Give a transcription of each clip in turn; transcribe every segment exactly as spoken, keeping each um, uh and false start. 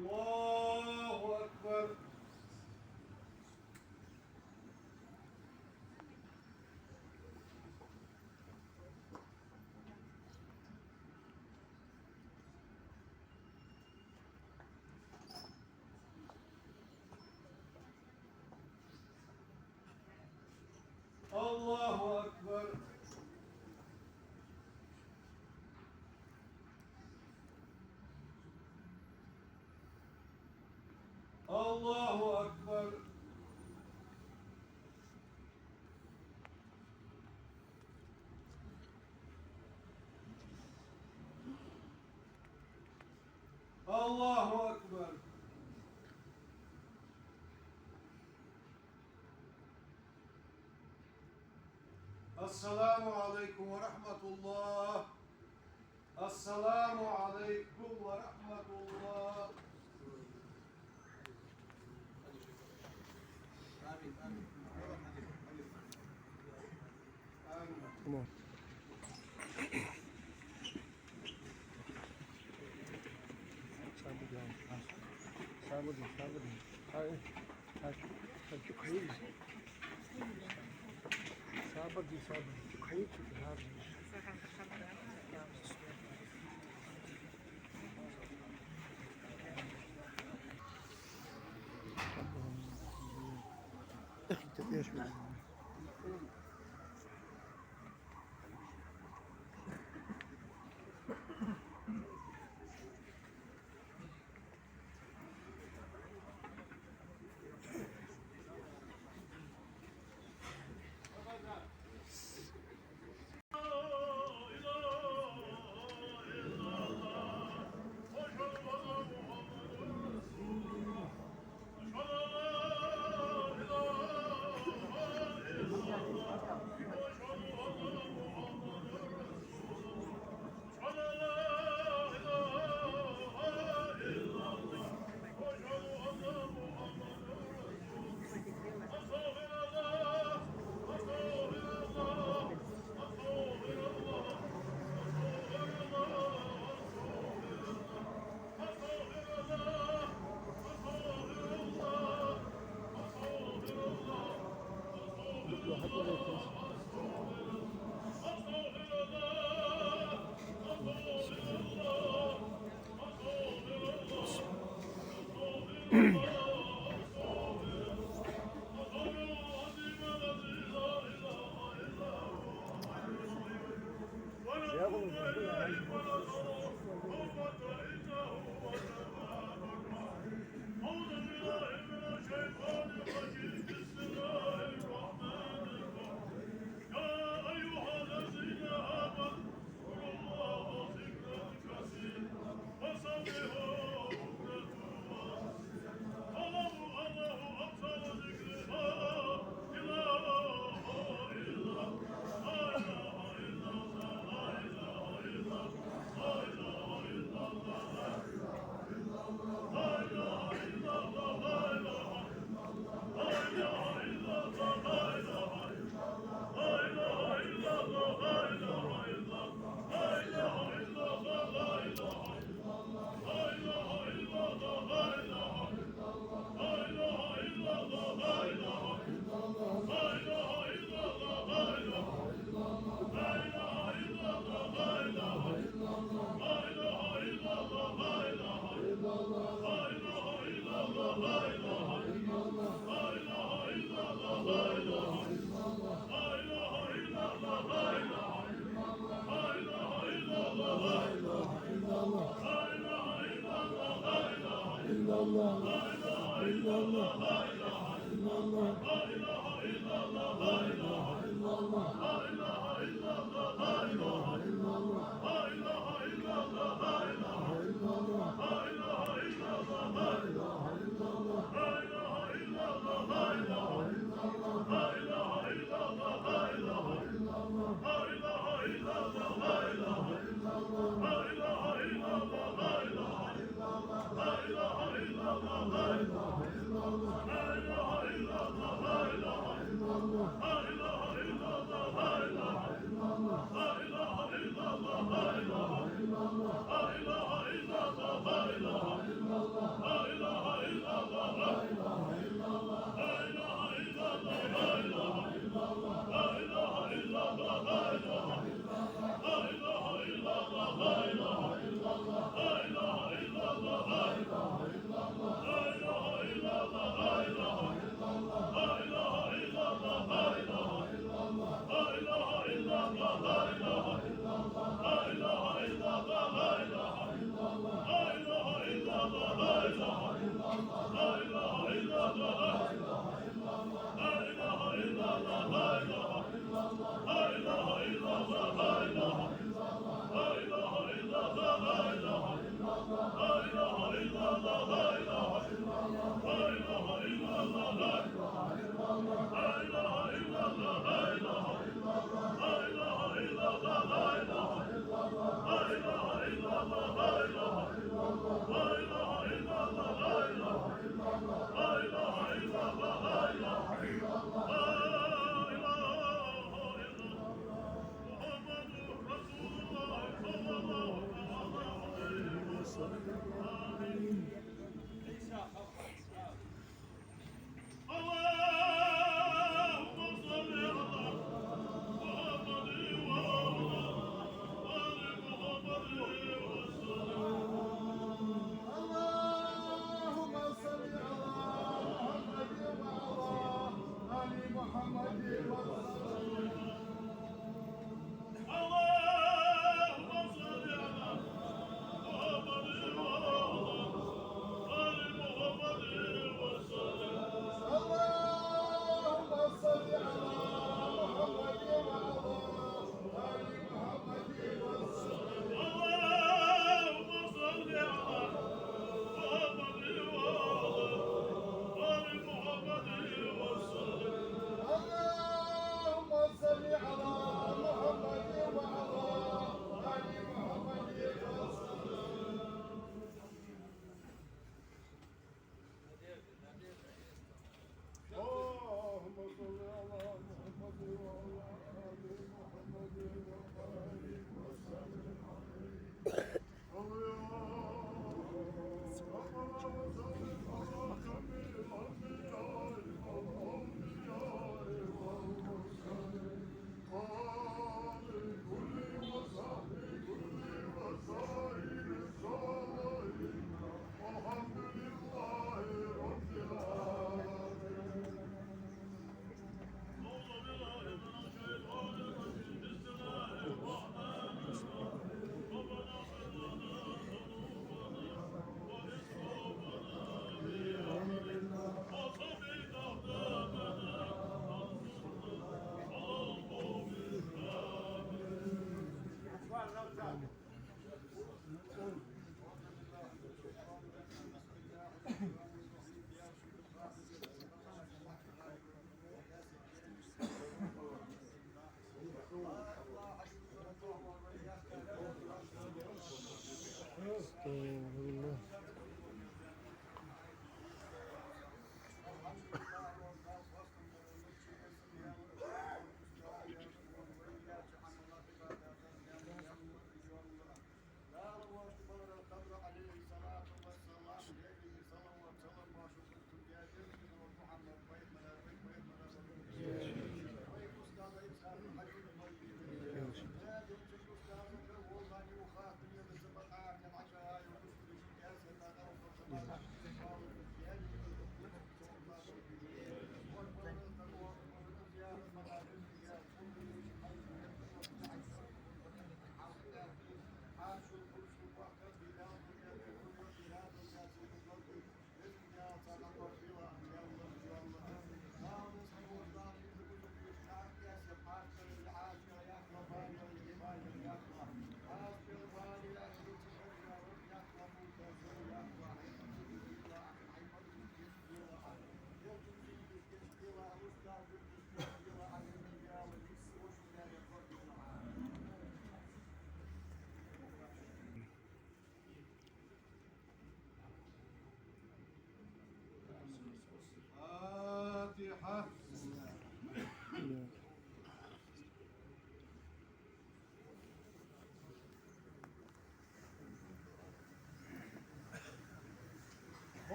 الله أكبر. الله أكبر. الله أكبر. الله أكبر. السلام عليكم ورحمة الله. السلام عليكم ورحمة الله. آمين، آمين. Come on. Sabır ya. Sabır, sabır. Hayır. Hayır. Hayır, çok hayır. Sabır, sabır. Çok hayır, çok hayır.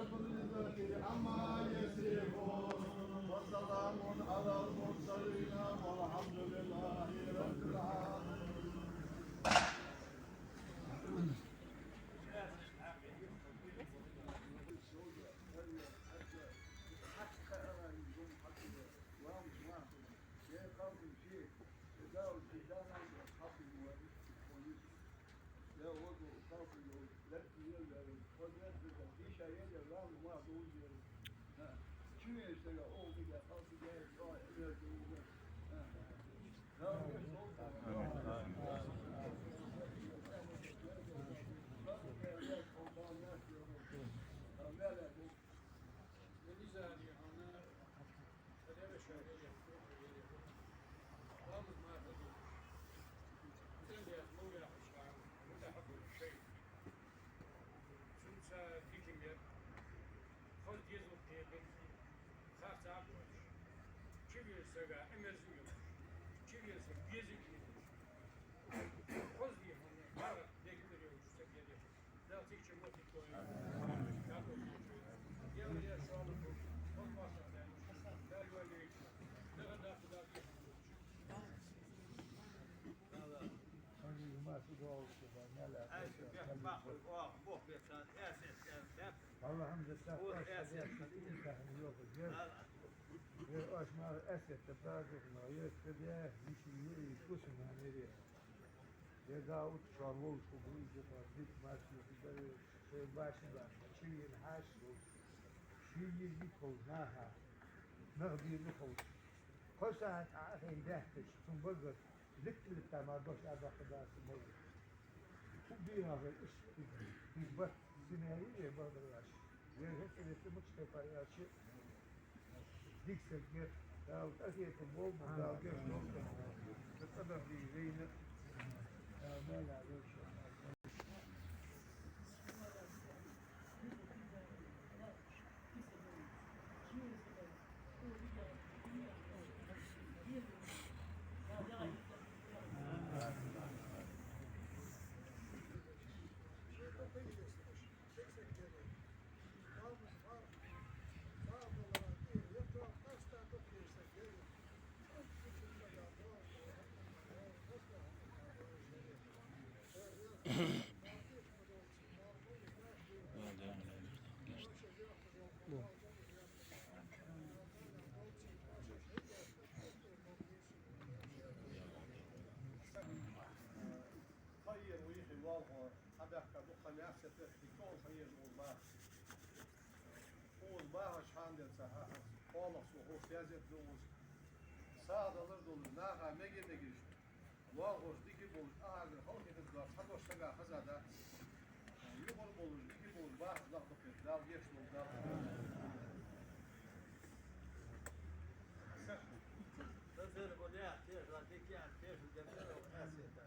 عما يصفون. وسلام على المرسلين والحمد لله رب العالمين. Цунца дикамер, хоза дезалхо кхебир, харц а боацаш. Чувеза сага Ӏимерза а йолаш, чувеза сага безам а йолаш. Хоза дехар, марха дехар йолаш саг я деза. Ер оаш мара эсет да базухна, ер ца де, йиша йиӀий кусуна мери. Ер Дауд шоана волаш хургва, из тӀа дика мача юхадарий, шоай башха башха, чувена хьаьша долаш, ший йиӀий ховш наха, нах бийла ховш. Кхо сахьат Ӏохайна баьхкача, цун багара литта-литта мара дош Ӏодоаккхаргдац цун багара. Фу бийхьа хай иштта, из барт синера е бахдараш. Вай хӀета летта мучтепар аьлча, дика саг яр, Дала къахетам болба, Дала гешт долда, цу цӀа даха дийна вайна, Дала мел а вевша. Хайер ву йихи валхо, хьабаьхка дукха маьрсетар, и кол хайер ву баха. Укхаза бахаш хьанде ца хьа, кхоалах со хӀу сязет ду укхаза. СагӀа далар долаш, наха меге-мегаш, лоалахоша дика болаш, ахьагара халхи хӀирдош хьадош сага хаза дац. Юхар болаш, дика болаш, бахаш даха дукхет, Дала гешт долда, Дала. Сахар. Сахар гуляхь, тешла, дика, тешла, дика, эсета.